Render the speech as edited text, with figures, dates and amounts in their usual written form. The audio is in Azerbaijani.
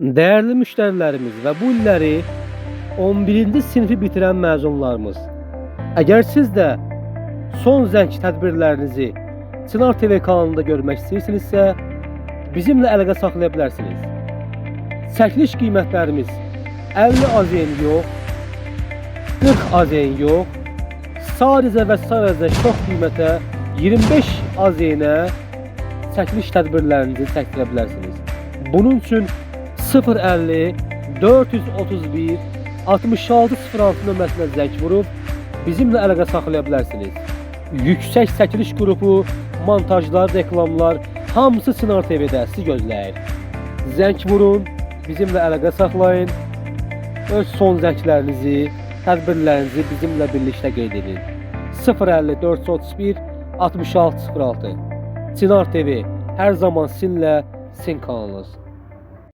Dəyərli müştərilərimiz və bu illəri 11-ci sinifi bitirən məzunlarımız, əgər siz də son zəng tədbirlərinizi Çınar TV kanalında görmək istəyirsinizsə, bizimlə əlaqə saxlaya bilərsiniz. Çəkiliş qiymətlərimiz 50 AZN yox, 40 AZN yox, sadəcə və sadəcə şok qiymətə 25 AZN-ə çəkiliş tədbirlərinizi çəkdirə bilərsiniz. Bunun üçün 050 431 66 06 nömrəsinə zəng vurub bizimlə əlaqə saxlaya bilərsiniz. Yüksək çəkiliş qrupu, montajlar, reklamlar hamısı Çınar TV-də sizi gözləyir. Zəng vurun, bizimlə əlaqə saxlayın. Öz son zənglərinizi, tədbirlərinizi bizimlə birlikdə qeyd edin. 050 431 66 06. Çınar TV hər zaman sizinlə, sizin kanalınız.